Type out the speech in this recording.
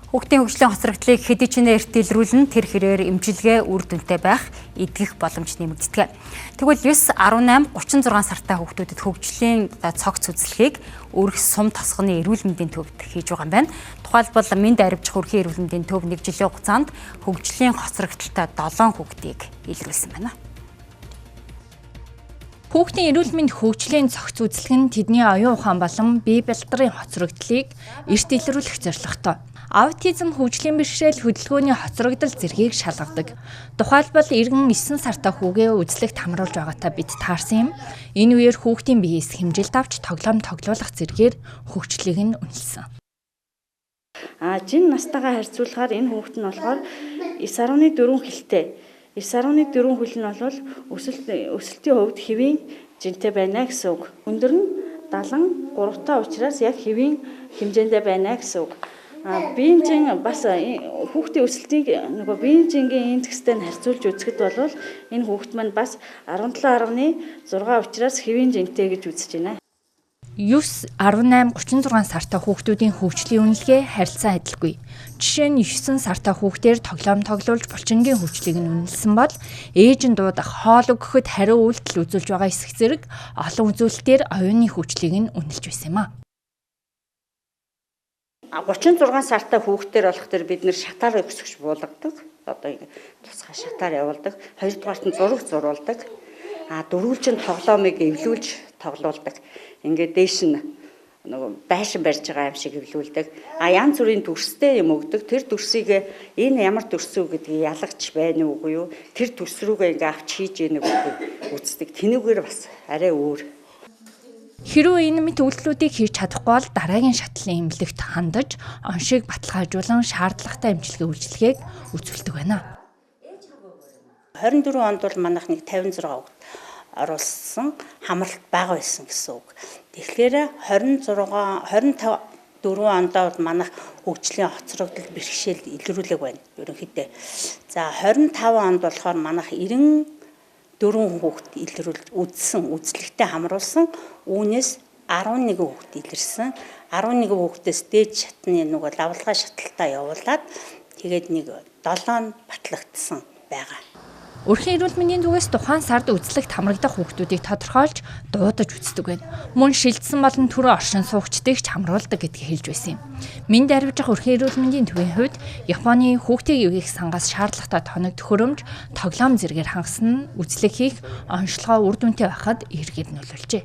Хүүхдийн хөгжлийн хоцрогдлыг хэдий ч нэ эрт илрүүлнэ, тэр хэрээр эмчилгээ үр дүнтэй байх, эдгэх боломж нэмэгддэг. Тэгвэл 9, 18, 36 сартай хүүхдүүдэд хөгжлийн цогц үзлэгийг өрх сум тосгоны эрүүл мэндийн төвд хийж байгаа юм байна. Тухайлбал Мэнд Арвижих өрхийн эрүүл мэндийн төв нэг жилийн хугацаанд хөгжлийн хоцрогдолтой 7 хүүхдийг илрүүлсэн байна. Хүүхдийн эрүүл мэнд хөгжлийн цогц үзлэг нь тэдний оюун ухаан болон бие бэлдрийн хоцрогдлыг эрт илрүүлэх зорилготой. Аутизм хөгжлийн бэрхшээл хөдөлгөөний хоцрогдол зэргийг шалгадаг. Тухайлбал иргэн 9 сартай хүүгээ үзлэгт хамруулж байгаатай бид таарсан юм. Энэ үеэр хүүхдийн биеэс хэмжилт авч тоглоом тоглуулах зэргээр хөгжлийг нь үнэлсэн. Жин настайгаа харьцуулахаар энэ хүүхэд нь болохоор 9.4 хилтэй. 9.4 хөл нь бол өсөлтийн хувьд хэвийн жинтэй байна гэсэн үг. Өндөр нь 73 та учраас яг хэвийн хэмжээндээ байна гэсэн үг. Биеийн жин бас хүүхдийн өсөлтийг нөгөө биеийн жингийн индекстэй нь харьцуулж үзэхэд бол энэ хүүхд маань бас 17.6 учраас хэвийн жинтэй гэж үзэж байна. 9, 18, 36 сартай хүүхдүүдийн хөгжлийн үнэлгээ харилцан адилгүй. Жишээ нь 9 сартай хүүхдээр тоглоом тоглуулж булчингийн хөгжлийг нь үнэлсэн бол ээж нь дуудах, хоол өгөхөд хариу үйлдэл үзүүлж байгаа эсэх зэрэг олон үзүүлэлтээр оюуны хөгжлийг нь үнэлж байсан юм а. 36 сартай хүүхдээр болох тэр бид нэр шатаар өксгч буулгадаг. Одоо тусгай шатаар явуулдаг. Хоёрдугаарт нь зураг зурулдаг. Дөрвөлжин тоглоомыг эвлүүлж тоглуулдаг. Ингээд дээш нь нөгөө байшин барьж байгаа юм шиг эвлүүлдэг. Янз бүрийн дүрстэй юм өгдөг. Тэр дүрсийг энэ ямар дүрс үү гэдгийг ялгаж байна уугүй юу? Тэр дүрс рүүгээ ингээ авч хийж ийнэ үгүй үздэг. Тэнүүгээр бас арай өөр. Хэрвээ энэ мэт үйлдэлүүдийг хийж чадахгүй бол дараагийн шатлалын эмнэлэгт хандаж, оншийг баталгаажуулан шаардлагатай эмчилгээ үйлчилгээг үзүүлдэг байна. 24 онд бол манайх нэг 56 хүүхэд оруулсан, хамралт бага байсан гэсэн үг. Тэгэхээр 26 24 ондоо бол манайх хөгжлийн хоцрогдол бэрхшээл илрүүлэг байна ерөнхийдөө. За 25 онд болохоор манайх 94 хүүхэд илрүүлж үзсэн, үзлэгтээ хамруулсан. Үүнээс 11 хүүхэд илэрсэн. 11 хүүхдээс дээд шатны нөгөө лавлгаа шатлалтаа явуулаад тэгээд нэг 7 нь батлагдсан байгаа. Өрхийн эрүүл мэндийн түгээс тухайн сард үзлэгт хамрагдах хүүхдүүдийг тодорхойлж дуудаж үздэг байна. Мөн шилжсэн болон түрүү оршин суугчдыг ч хамруулдаг гэдгийг хэлж байсан юм. Мэнд Арвижих өрхийн эрүүл мэндийн төвийн хувьд Японы хүүхдийг эвгэх сангаас шаардлагатай тоног төхөөрөмж, тоглоом зэрэгээр хангасан нь үзлэг хийх онцлогоо үр дүнтэй байхад эргээр нөлөөлжээ.